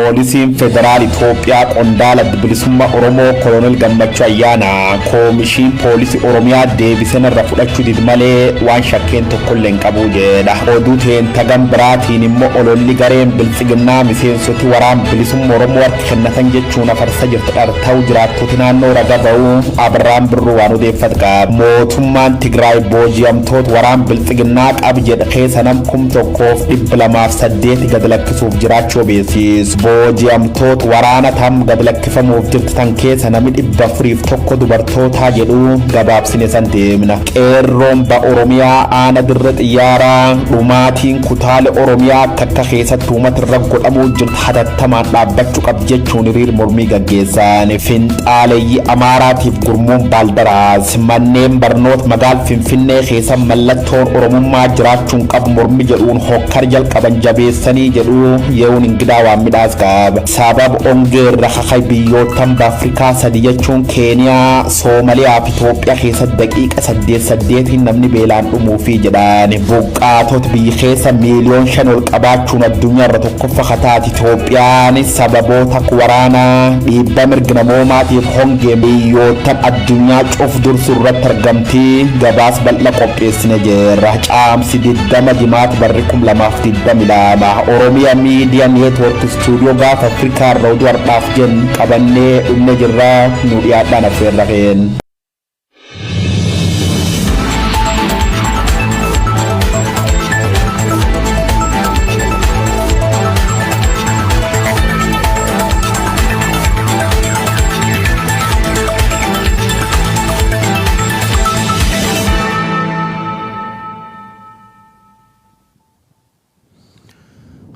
Poolisiin Federaal Itoophiyaa qondaala Adda Bilisummaa Oromoo Kolonel Gammachuu Ayyaanaa Koomishiin Poolisii Oromiyaa deebisee narra fudhachuu did malee waan shakkeen tokkollee hin qabu jedha. Oduu teenta gam biraatiin immoo ololli gareen Biltsiginnaa miseensoti waraan bilisumma Oromoo harka kennatan jechuun afarsa jirti dhar ta'u jiraattoti naannoo raga ba'u. Abrahaam Birruu waan odeeffat qaba. Mootummaan Tigraay booji'amtoot waraan Biltsiginnaa qab jedhe keessa nam 1208 gad lakkisuuf jiraachuu beeksiis. Booji'amtoot waraana tam gad lakkifamuuf jirti tan keessa nami 401 dubartootaa jedhu gabaabsine san deemna. Qeerroon ba Oromiyaa aana dirre xiyyaaraa dhumaatiin kutaale Oromiyaa akka keessatti uummata irra godhamuu jirtu hatattamaan dhaabbachuu qab jechuun hiriir mormii gaggeessan. Finxaaleeyyii Amaaraatiif gurmuun Baaldaraas manneen barnoota magaal Finfinnee keessa mallattoon Oromummaa jiraachuun qabu mormi jedhuun hokkar jalqaban jabeessanii jedhu ye'uun ingidaa waan midhaas qaba. Sabab ongee irra kakay biyyoottan Afrikaa sadi jechuun Keeniyaa, Soomaliyaa fi Itoophiyaa keessatti daqiiqa 8 8n namni beelaan dhumuufi jedhan. Buqqaatota biyya keessa miiliyoon 5 ol qabaachuun addunyaa irra tokkoffaa kataati Itoophiyaan sababoota waraanaa dhiibbaa mirga namoomaatiif hongee biyyoottan addunyaa cuf dursu irratti argamti. Gabaas bal'aa qopheessine jirra. Caamsi 20 jimaata barri 2022 Oromiyaa Miidiyaa Neetwoork Istuudiyoo gaafa Afrikaa irra oduu har'aaf jennu qabannee dhumne jirra. Nu dhiyaadhaan affeerra keen.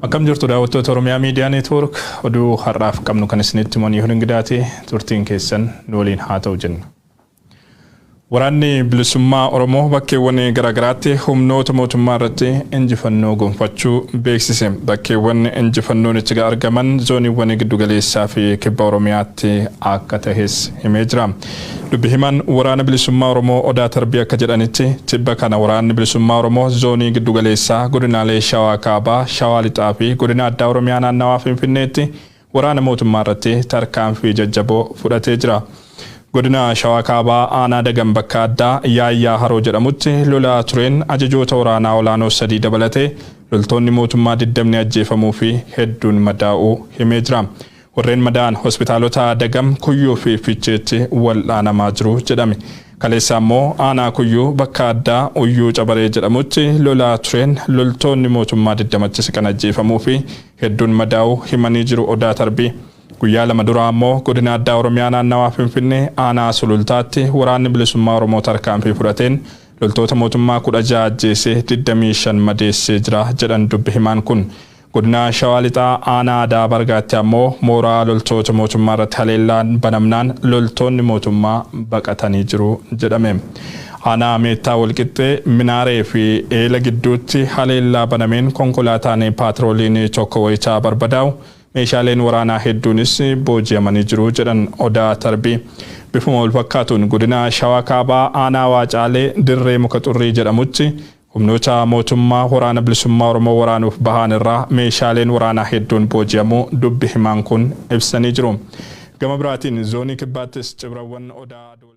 Akkam jirtu daawwattoota Oromiyaa Miidiyaa Neetwoork, oduu har'aaf qabnu kan isinitti himan Yihuun Ingidaati, turtiin keessan nu waliin haa ta'u jenna. Waraanni Bilisummaa Oromoo bakkeewwan garaagaraatti humnoota mootummaa irratti injifannoo gonfachuu beeksise. Bakkeewwan injifannoon itti argaman zooniiwwan giddugaleessaa fi kibba Oromiyaatti akka tahes himee jira. Dubbi himaan Waraana Bilisummaa Oromoo Odaa Tarbii akka jedhanitti, tibba kana Waraanni Bilisummaa Oromoo zoonii giddugaleessaa, godinaalee Shawaa Kaabaa, Shawaa Lixaa fi Godina Addaa Oromiyaa naannawaa Finfinneetti waraana mootummaa irratti tarkaanfii jajjaboo fudhatee jira. Godina Shawaa Kaabaa aanaa Dagam bakka addaa Yaayyaa Haroo jedhamutti lola tureen ajajoota waraanaa olaanoo 3 dabalatee loltoonni mootummaa 20 ajjeefamuu fi hedduun madaa'uu himee jira. Warreen madaa'an hospitaalota Dagam, Kuyyuu fi Fiicheetti wal'aanamaa jiru jedhame. Kaleessa ammoo aanaa Kuyyuu bakka addaa Uyyuu Cabaree jedhamutti lola tureen loltoonni mootummaa 20tti siqan ajjeefamuu fi hedduun madaa'uu himanii jiru Odaa Tarbii. Guyyaa lama dura ammoo Godina Addaa Oromiyaa naannawaa Finfinnee aanaa Sulultaatti Waraanni Bilisummaa Oromoo tarkaanfii fudhateen loltoota mootummaa 16 ajjeesee 25 madeessee jira jedhan dubbi himaan kun. Godina Shawaa Lixaa aanaa Adaa Bargaatti ammoo mooraa loltoota mootummaa irratti haleellaan banamnaan loltoonni mootummaa baqatanii jiru jedhame. Aanaa Meettaa Walqixxee, Minaaree fi Eela gidduutti haleellaa banameen konkolaataan paatrooliin tokko wayita barbadaa'u meeshaaleen waraanaa hedduunis booji'amanii jiru jedhan Odaa Tarbii. Bifuma walfakkaatuun Godina Shawaa Kaabaa aanaa Waacaalee Dirree Muka Xurrii jedhamutti humnoota mootummaa Waraana Bilisummaa Oromoo waraanuuf bahaan irraa meeshaaleen waraanaa hedduun booji'amuu dubbi himaan kun ibsanii jiru. Gama biraatiin Zoonii Kibbaattis cibrawwan Odaa Adoolaa.